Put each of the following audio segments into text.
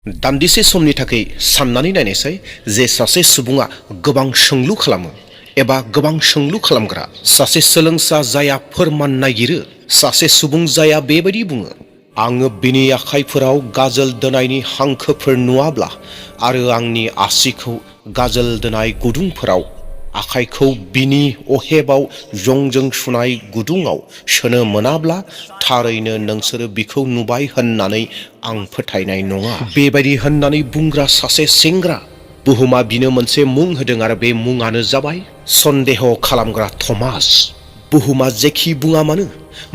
दान्दिसे समनि थाखाय साननानै नायनायसै जे सासे सुबुङा गोबां सोंलु खालामो एबा गोबां सोंलु खालामग्रा सासे सोलोंसा जाया फोरमान नागिरो सासे सुबुं जाया बेबायदि बुङो आङो बिनि आखाइफोराव गाजोल दोनायनि हांखोफोर नुवाब्ला आरो आंनि आसिखौ गाजोल दोनाय गुदुंफोराव आखाइखौ बिनि अहेबाव जंजों सुनाय गुदुङाव सोनो मोनाब्ला थारैनो नोंसोरो बिखौ नुबाय होननानै आं फोथायनाय नङा बेबायदि होननानै बुंग्रा सासे सेंग्रा बुहुमा बिनो मोनसे मुं होदों आरो बे मुङानो जाबाय सन्देह खालामग्रा थमास बुहुमा जेखि बुङा मानो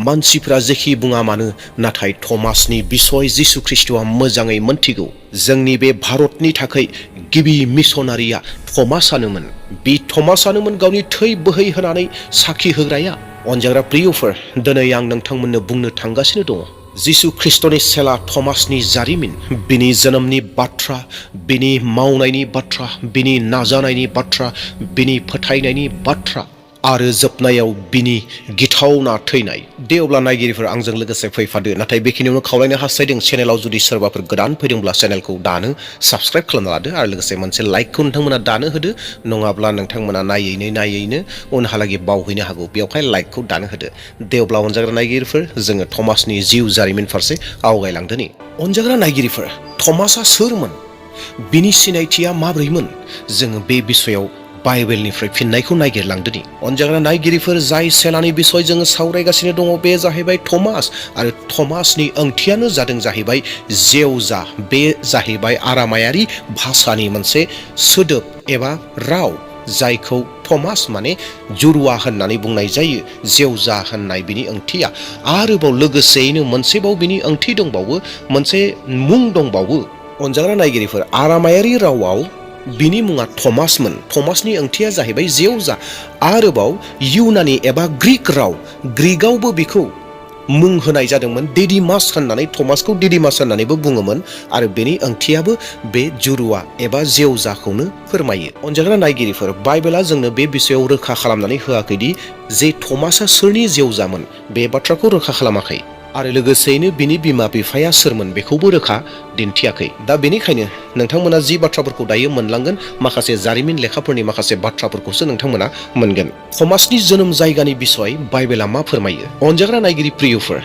मानसिफ्रा जेखि बुङा मानो नाथाय थमासनि बिसय जिसु ख्रीष्टआ मोजाङै मोनथिगौ जोंनि बे भारतनि थाखाय गिबि मिशनारिया थमासानोमोन बे थमासानोमोन गावनि थै बोहैहोनानै साखि होग्राया अनजाग्रा प्रियफोर दिनै आं नोंथांमोननो बुंनो थांगासिनो दङ जिसु ख्रीष्टनि सेला थमासनि जारिमिन बिनि जोनोमनि बाथ्रा बिनि मावनायनि बाथ्रा बिनि नाजानायनि बाथ्रा बिनि फोथायनायनि बाथ्रा आरो जोबनायाव बिनि गिथावना थैनाय दे अब्ला नायगिरिफोर आंजों लोगोसे फैफादो नाथाय बेखिनियावनो खावलायनो हास्थायदों चेनेलाव जुदि सोरबाफोर गोदान फैदोंब्ला चेनेलखौ दानो साबस्क्राइब खालामना लादो आरो लोगोसे मोनसे लाइकखौ नोंथांमोना दानो होदो नङाब्ला नोंथांमोना नायैनो उनहालागै बावहैनो हागौ बेवहाय लाइकखौ दानो होदो दे अब्ला अनजाग्रा नायगिरिफोर जोङो थमासनि जिउ जारिमिन फारसे आवगायलांदोनि अनजाग्रा नायगिरिफोर थमासआ सोरमोन बिनि सिनायथिया माब्रैमोन जोङो बे बिषयाव बाइबेलनिफ्राय फिननायखौ नागिरलांदोनि अनजाग्रा नायगिरिफोर जाय सेलानि बिसय जोङो सावरायगासिनो दङ बे जाहैबाय थमास आरो थमासनि ओंथियानो जादों जाहैबाय जेवजा बे जाहैबाय आरामायारि भाषानि मोनसे सोदोब एबा राव जायखौ थमास माने जुरुवा होननानै बुंनाय जायो जेवजा होननाय बिनि ओंथिया आरोबाव लोगोसेयैनो मोनसेबाव बिनि ओंथि दंबावो मोनसे मुं दंबावो अनजाग्रा नायगिरिफोर आरामायारि रावाव बिनि मुङा थमासमोन थमासनि ओंथिया जाहैबाय जेवजा आरोबाव इउनानि एबा ग्रीक राव ग्रीकआवबो बिखौ मुं होनाय जादोंमोन डेडिमास होननानै थमासखौ डेडिमास होननानैबो बुङोमोन आरो बेनि ओंथियाबो बे जुरुवा एबा जेवजाखौनो फोरमायो अनजाग्रा नायगिरिफोर बाइबेला जोंनो बे बिषयाव रोखा खालामनानै होआखैदि जे थमासआ सोरनि जेवजामोन बे बाथ्राखौ रोखा खालामाखै आरो लोगोसेयैनो बिनि बिमा बिफाया सोरमोन बेखौबो रोखा दिन्थियाखै दा बेनिखायनो नोंथांमोना जि बाथ्राफोरखौ दायो मोनलांगोन माखासे जारिमिन लेखाफोरनि माखासे बाथ्राफोरखौसो नोंथांमोना मोनगोन थमासनि जोनोम जायगानि बिसय बाइबेला मा फोरमायो अनजाग्रा नायगिरि प्रियफोर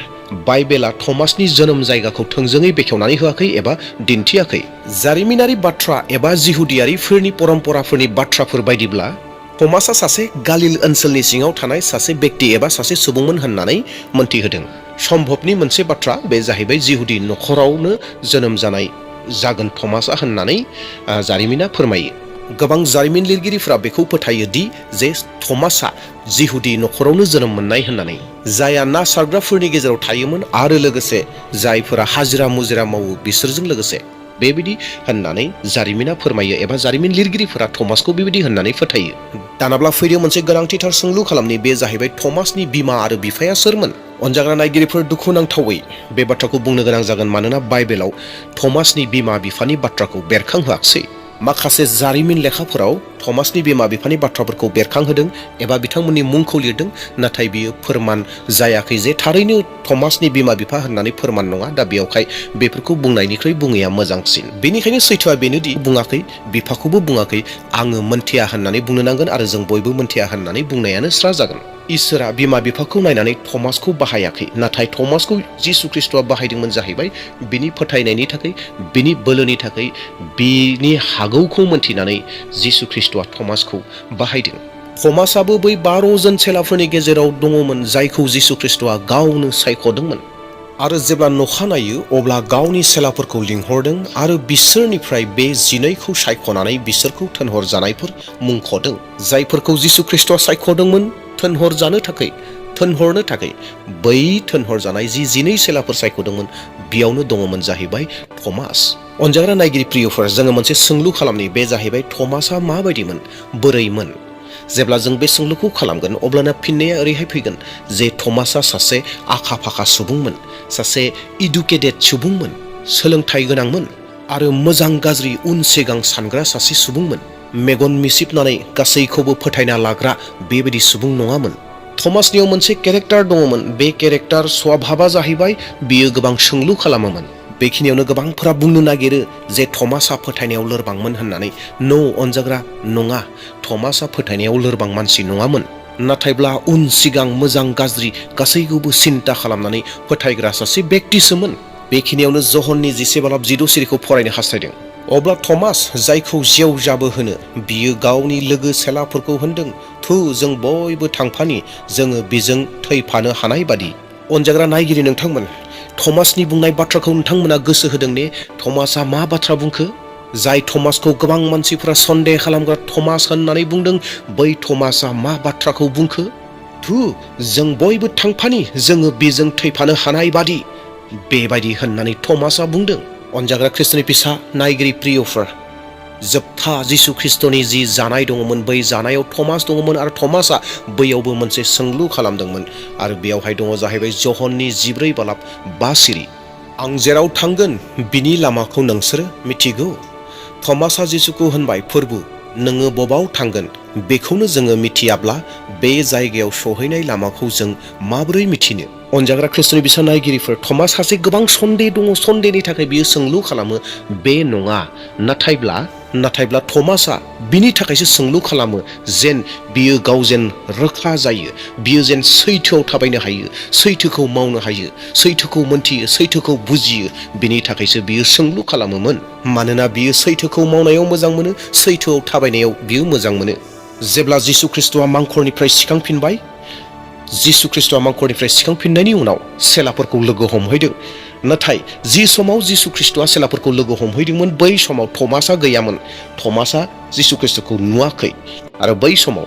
बाइबेला थमासनि जोनोम जायगाखौ थोंजोङै बेखेवनानै होआखै एबा दिन्थियाखै जारिमिनारि बाथ्रा एबा जिहुदियारिफोरनि परम्पराफोरनि बाथ्राफोर बायदिब्ला थमासआ सासे गालिल ओनसोलनि सिङाव थानाय सासे व्यक्ति एबा सासे सुबुंमोन होननानै मोनथिहोदों सम्भबनि मोनसे बाथ्रा बे जाहैबाय जिहुदि नखरावनो जोनोम जानाय जागोन थमासआ होननानै जारिमिना फोरमायो गोबां जारिमिन लिरगिरिफोरा बेखौ फोथायो दि जे थमासआ जिहुदि नखरावनो जोनोम मोननाय होननानै जायहा ना सारग्राफोरनि गेजेराव थायोमोन आरो लोगोसे जायफोरा हाजिरा मुजिरा मावो बिसोरजों लोगोसे बेबायदि होननानै जारिमिना फोरमायो एबा जारिमिन लिरगिरिफोरा थमासखौ बेबायदि होननानै फोथायो दानाब्ला फैदो मोनसे गोनांथिथार सोंलु खालामनि बे जाहैबाय थमासनि बिमा आरो बिफाया सोरमोन अनजाग्रा नायगिरिफोर दुखुनांथावै बे बाथ्राखौ बुंनो गोनां जागोन मानोना बाइबेलाव थमासनि बिमा बिफानि बाथ्राखौ बेरखांहोआखै माखासे जारिमिन लेखाफोराव थमासनि बिमा बिफानि बाथ्राफोरखौ बेरखांहोदों एबा बिथांमोननि मुंखौ लिरदों नाथाय बियो फोरमान जायाखै जे थारैनो थमासनि बिमा बिफा होननानै फोरमान नङा दा बेयावहाय बेफोरखौ बुंनायनिख्रुइ बुङैया मोजांसिन बेनिखायनो सैथोआ बेनोदि बुङाखै बिफाखौबो बुङाखै आङो मोनथिया होननानै बुंनो नांगोन आरो जों बयबो मोनथिया होननानै बुंनायानो स्रा जागोन इसोरा बिमा बिफाखौ नायनानै थमासखौ बाहायाखै नाथाय थमासखौ जिसु ख्रीष्टआ बाहायदोंमोन जाहैबाय बिनि फोथायनायनि थाखाय बिनि बोलोनि थाखाय बिनि हागौखौ मोनथिनानै जिसु ख्रीष्टआ थमासखौ बाहायदों थमासआबो बै 12 जन चेलाफोरनि गेजेराव दङमोन जायखौ जिसु ख्रीष्टआ गावनो सायख'दोंमोन आरो जेब्ला नखानायो अब्ला गावनि चेलाफोरखौ लिंहरदों आरो बिसोरनिफ्राय बे 12खौ सायख'नानै बिसोरखौ थोनहरजानायफोर मुंख'दों जायफोरखौ जिसु ख्रीष्टआ सायख'दोंमोन थोनहरनो थाखाय बै थोनहरजानाय जि 12 चेलाफोर सायख'दोंमोन बेयावनो दङमोन जाहैबाय थमास अनजाग्रा नायगिरि प्रियफोर जोङो मोनसे सोंलु खालामनि बे जाहैबाय थमासआ माबायदिमोन बोरैमोन जेब्ला जों बे सोंलुखौ खालामगोन अब्लाना फिननाया ओरैहाय फैगोन जे थमासआ सासे आखा फाखा सुबुंमोन सासे इडुकेटेड सुबुंमोन सोलोंथाइ गोनांमोन आरो मोजां गाज्रि उन सिगां सानग्रा सासे सुबुंमोन मेगन मिसिबनानै गासैखौबो फोथायना लाग्रा बेबायदि सुबुं नङामोन थमासनियाव मोनसे केरेक्टार दङमोन बे केरेक्टार स्वभाबा जाहैबाय बियो गोबां सोंलु खालामोमोन बेखिनियावनो गोबांफोरा बुंनो नागिरो जे थमासआ फोथायनायाव लोरबांमोन होननानै। अनजाग्रा नङा, थमासआ फोथायनायाव लोरबां मानसि नङामोन। नाथायब्ला उन सिगां मोजां गाज्रि गासैखौबो सिन्ता खालामनानै फोथायग्रा सासे बेक्तिसोमोन। बेखिनियावनो जहननि 11:16 फरायनो हास्थायदों। अब्ला थमास, जायखौ जेवजाबो होनो, बियो गावनि लोगो सेलाफोरखौ होनदों, थु जों बयबो थांफानि, जोङो बिजों थैफानो हानाय बादि। अनजाग्रा नायगिरि नोंथांमोन, थमासनि बुंनाय बाथ्राखौ नोंथांमोना गोसो होदों ने? थमासआ मा बाथ्रा बुंखो? जाय थमासखौ गोबां मानसिफोरा सन्देह खालामग्रा थमास होननानै बुंदों, बै थमासआ मा बाथ्राखौ बुंखो? थु जों बयबो थांफानि, जोङो बेजों थैफानो हानाय बादि, बेबायदि होननानै थमासआ बुंदों। अनजाग्रा ख्रिस्ट'नि फिसा नायगिरि प्रियफोर, जोबथा जिसु ख्रिस्ट'नि जि जानाय दङमोन, बै जानायाव थमास दङमोन आरो थमासआ बैयावबो मोनसे सोंलु खालामदोंमोन। आरो बेयावहाय दङ जाहैबाय जहननि 14:5 सिरि। आं जेराव थांगोन बिनि लामाखौ नोंसोरो मिथिगौ। थमासआ जिसुखौ होनबाय, फोरबु, नोङो बबाव थांगोन बेखौनो जोङो मिथियाब्ला बे जायगायाव सहैनाय लामाखौ जों माबोरै मिथिनो? अनजाग्रा ख्रिस्ट'नि बिसा नायगिरिफोर, थमास सासे गोबां सन्देह दङ। सन्देहनि थाखाय बियो सोंलु खालामो, बे नङा। नाथायब्ला थमासआ बिनि थाखायसो सोंलु खालामो जेन बियो गाव जेन रोखा जायो, बियो जेन सैथोआव थाबायनो हायो, सैथोखौ मावनो हायो, सैथोखौ मोनथियो, सैथोखौ बुजियो। बिनि थाखायसो बियो सोंलु खालामोमोन। मानोना बियो सैथोखौ मावनायाव मोजां मोनो, सैथोआव थाबायनायाव बियो मोजां मोनो। जेब्ला जिसु ख्रिस्ट'आ मांखरनिफ्राय सिखांफिननायनि उनाव सेलाफोरखौ लोगो हमहैदों। नाथाय जि समाव जिसु ख्रिस्ट'आ सेलाफोरखौ लोगो हमहैदोंमोन, बै समाव थमासआ गैयामोन। थमासआ जिसु ख्रिस्ट'खौ नुवाखै। आरो बै समाव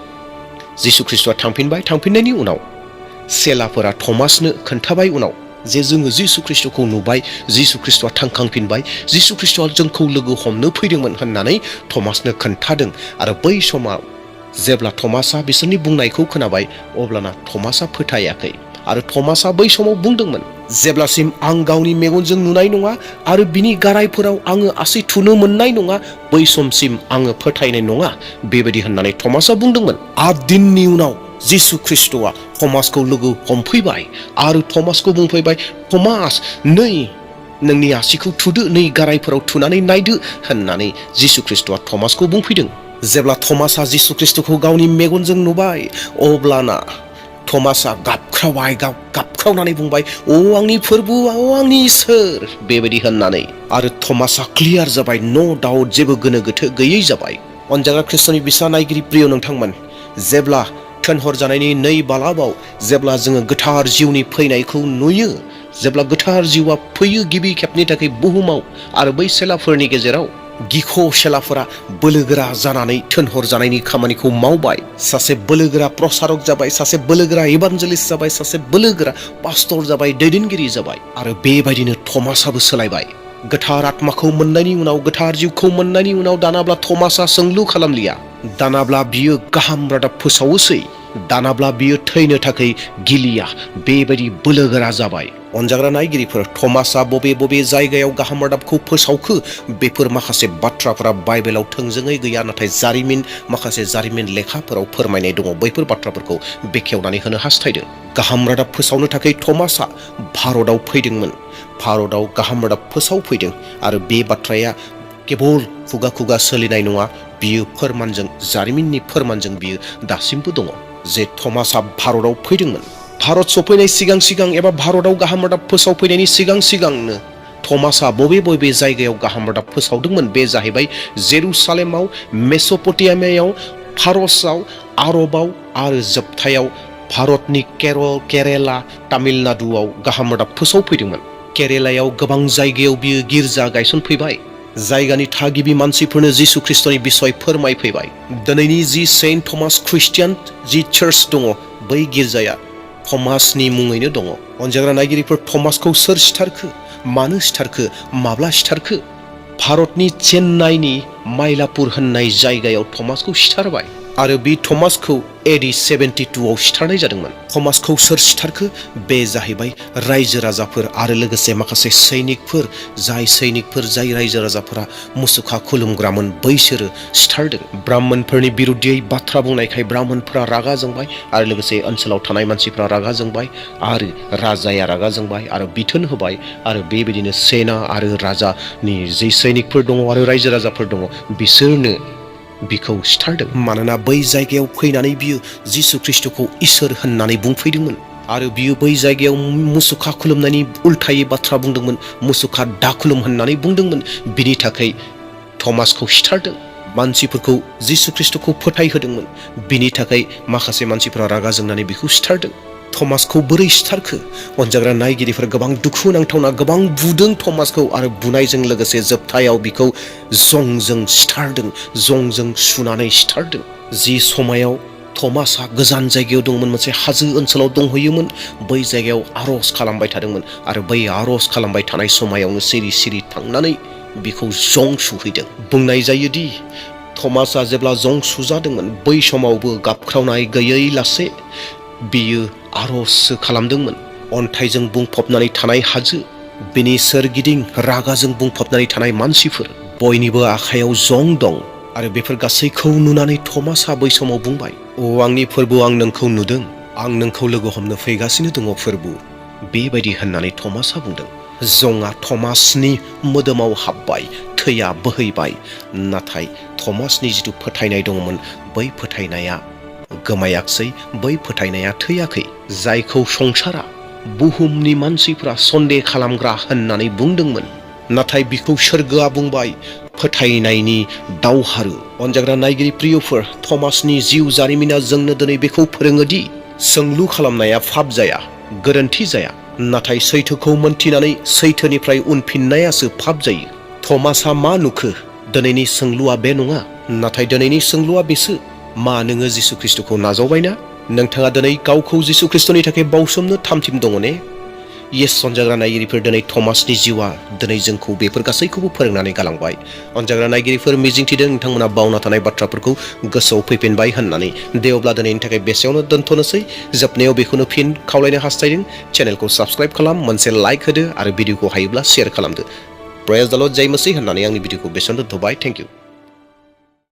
जिसु ख्रिस्ट'आ थांफिननायनि उनाव सेलाफोरा थमासनो खोन्थाबाय उनाव जे जोङो जिसु ख्रिस्ट'खौ नुबाय, जिसु ख्रिस्ट'आ थांखांफिनबाय, जिसु ख्रिस्ट'आ जोंखौ लोगो हमनो फैदोंमोन होननानै थमासनो खोन्थादों। आरो बै समाव जेब्ला थमासआ बिसोरनि बुंनायखौ खोनाबाय, अब्लाना थमासआ फोथायाखै। आरो थमासआ बै समाव बुंदोंमोन, जेब्लासिम आं गावनि मेगनजों नुनाय नङा आरो बिनि गारायफोराव आङो आसि थुनो मोननाय नङा, बै समसिम आङो फोथायनाय नङा, बेबायदि होननानै थमासआ बुंदोंमोन। 8 दिननि उनाव जिसु ख्रिस्ट'आ थमासखौ लोगो हमफैबाय आरो थमासखौ बुंफैबाय, थमास, नै नोंनि आसिखौ थुदो, नै गारायफोराव थुनानै नायदो होननानै जिसु ख्रिस्ट'आ थमासखौ बुंफैदों। जेब्ला थमासआ जिसु ख्रिस्ट'खौ गावनि मेगनजों नुबाय, अब्लाना थमासआ गाबख्रावनानै बुंबाय, अ आंनि फोरबु, अ आंनि इसोर, बेबायदि होननानै। आरो थमासआ क्लियार जाबाय, नो डाउट, जेबो गोनो गोथो गैयै जाबाय। अनजाग्रा ख्रिस्ट'नि बिसा नायगिरि प्रिय नोंथांमोन, जेब्ला थोनहरजानायनि 2 बालाबाव जेब्ला जोङो गोथार जिउनि फैनायखौ नुयो, जेब्ला गोथार जिउआ फैयो गिबि खेबनि थाखाय बुहुमाव, आरो बै सेलाफोरनि गेजेराव गिख' सेलाफोरा बोलोगोरा जानानै थोनहरजानायनि खामानिखौ मावबाय। सासे बोलोगोरा प्रसारक जाबाय, सासे बोलोगोरा इभान्जेलिस्ट जाबाय, सासे बोलोगोरा पास्टर जाबाय, दैदेनगिरि जाबाय। आरो बेबायदिनो थमासआबो सोलायबाय। गोथार आत्माखौ मोननायनि उनाव, गोथार जिउखौ मोननायनि उनाव, दानाब्ला थमासआ सोंलु खालामलिया। दानाब्ला बियो गाहाम रादाब फोसावोसै। दानाब्ला बियो थैनो थाखाय गिलिया, बेबायदि बोलोगोरा जाबाय। अनजाग्रा नायगिरिफोर, थमासआ बबे जायगायाव गाहाम रादाबखौ फोसावखो, बेफोर माखासे बाथ्राफोरा बाइबेलाव थोंजोङै गैया, नाथाय माखासे जारिमिन लेखाफोराव फोरमायनाय दङ। बैफोर बाथ्राफोरखौ बेखेवनानै होनो हास्थायदों। गाहाम रादाब फोसावनो थाखाय थमासआ भारताव फैदोंमोन, भारताव गाहाम रादाब फोसावफैदों। आरो बे बाथ्राया केबल खुगा सोलिनाय नङा, बियो फोरमानजों, जारिमिननि फोरमानजों बियो दासिमबो दङ जे थमासआ भारताव फैदोंमोन। भारत सफैनाय सिगां एबा भारताव गाहाम रादाब फोसावफैनायनि सिगांनो थमासआ बबे जायगायाव गाहाम रादाब फोसावदोंमोन? बे जाहैबाय जेरुसालेमाव, मेस'पटेमियायाव, फारसआव, आरबाव, आरो जोबथायाव भारतनि केरेला, तामिलनाडुआव गाहाम रादाब फोसावफैदोंमोन। केरेलायाव गोबां जायगायाव बियो गिर्जा गायसनफैबाय। जायगानि थागिबि मानसिफोरनो जिसु ख्रिस्ट'नि बिसय फोरमायफैबाय। दिनैनि जि सेन्ट थमास ख्रिस्टियान जि चार्च दङ, बै गिर्जाया थमासनि मुङैनो दङ। अनजाग्रा नायगिरिफोर, थमासखौ सोर सिथारखो? मानो सिथारखो? माब्ला सिथारखो? भारतनि चेन्नाइनि माइलापुर होननाय जायगायाव थमासखौ सिथारबाय। आरो बे थमासखौ AD 72 आव सिथारनाय जादोंमोन। थमासखौ सोर सिथारखो? बे जाहैबाय रायजो राजाफोर आरो लोगोसे माखासे सैनिकफोर, जाय रायजो राजाफोरा मुसुखा खुलुमग्रामोन बैसोरो सिथारदों। ब्राह्मणफोरनि बिरुद्धियै बाथ्रा बुंनायखाय ब्राह्मणफोरा रागा जोंबाय आरो लोगोसे ओनसोलाव थानाय मानसिफोरा रागा जोंबाय आरो राजाया रागा जोंबाय आरो बिथोन होबाय आरो बेबायदिनो सेना आरो राजानि जे सैनिकफोर दङ आरो रायजो राजाफोर दङ बिसोरनो बिखौ सिथारदों। मानोना बै जायगायाव फैनानै बियो जिसु ख्रिस्टखौ इसोर होननानै बुंफैदोंमोन आरो बियो बै जायगायाव मुसुखा खुलुमनायनि उल्थायै बाथ्रा बुंदोंमोन, मुसुखा दाखुलुम होननानै बुंदोंमोन। बिनि थाखाय थमासखौ सिथारदों। मानसिफोरखौ जिसु ख्रिस्टखौ फोथायहोदोंमोन, बिनि थाखाय माखासे मानसिफोरा रागा जोंनानै बिखौ सिथारदों। थमासखौ बोरै सिथारखो? अनजाग्रा नायगिरिफोर गोबां दुखु नांथावना गोबां बुदों थमासखौ आरो बुनायजों लोगोसे जोबथायाव बिखौ जंजों सिथारदों, जंजों सुनानै सिथारदों। जि समायाव थमासआ गोजान जायगायाव दंमोन, मोनसे हाजो ओनसोलाव दंहैयोमोन, बै जायगायाव आर'ज खालामबाय थादोंमोन आरो बै आर'ज खालामबाय थानाय समायावनो सिरि सिरि थांनानै बिखौ जं सुहैदों। बुंनाय जायोदि थमासआ जेब्ला जं सुजादोंमोन बै समावबो गाबख्रावनाय गैयै लासे बियो आर'जसो खालामदोंमोन। अन्थाइजों बुंफबनानै थानाय हाजो, बिनि सोरगिदिं रागाजों बुंफबनानै थानाय मानसिफोर, बयनिबो आखायाव जं दं आरो बेफोर गासैखौ नुनानै थमासआ बै समाव बुंबाय, "अ आंनि फोरबु, आं नोंखौ नुदों, आं नोंखौ लोगो हमनो फैगासिनो दङ फोरबु।" बेबायदि होननानै थमासआ बुंदों। जंआ थमासनि मोदोमाव हाबबाय, थैया बोहैबाय, नाथाय थमासनि जिथु फोथायनाय दङमोन बै फोथायनाया गोमायाखसै, बै फोथायनाया थैयाखै। जायखौ संसारा, बुहुमनि मानसिफ्रा सन्देह खालामग्रा होननानै बुंदोंमोन, नाथाय बिखौ सोरगोआ बुंबाय फोथायनायनि दावहारु। अनजाग्रा नायगिरि प्रियफोर, थमासनि जिउ जारिमिना जोंनो दिनै बेखौ फोरोङोदि सोंलु खालामनाया फाब जाया, गोरोन्थि जाया, नाथाय सैथोखौ मोनथिनानै सैथोनिफ्राय उनफिननायासो फाब जायो। थमासआ मा नुखो? दिनैनि सोंलुआ बे नङा, नाथाय दिनैनि सोंलुआ बेसो, मा नोङो जिसु ख्रिस्टखौ नाजावबायना? नोंथाङा दिनै गावखौ जिसु ख्रिस्टनि थाखाय बावसोमनो थामथिम दङ ने? येस अनजाग्रा नायगिरिफोर, दिनै थमासनि जिउआ दिनै जोंखौ बेफोर गासैखौबो फोरोंनानै गालांबाय। अनजाग्रा नायगिरिफोर, मिजिंथिदों नोंथांमोना बावना थानाय बाथ्राफोरखौ गोसोआव फैफिनबाय होननानै। दे अब्ला दिनैनि थाखाय बेसेयावनो दोनथ'नोसै। जोबनायाव बेखौनो फिन खावलायनो हास्थायदों, चेनेलखौ साबस्क्राइब खालाम, मोनसे लाइक होदो आरो भिडिअखौ हायोब्ला शेयार खालामदो। प्रेज द लर्ड, जय मसीह होननानै आंनि भिडिअखौ बेसेयावनो दोनथ'बाय। Thank you.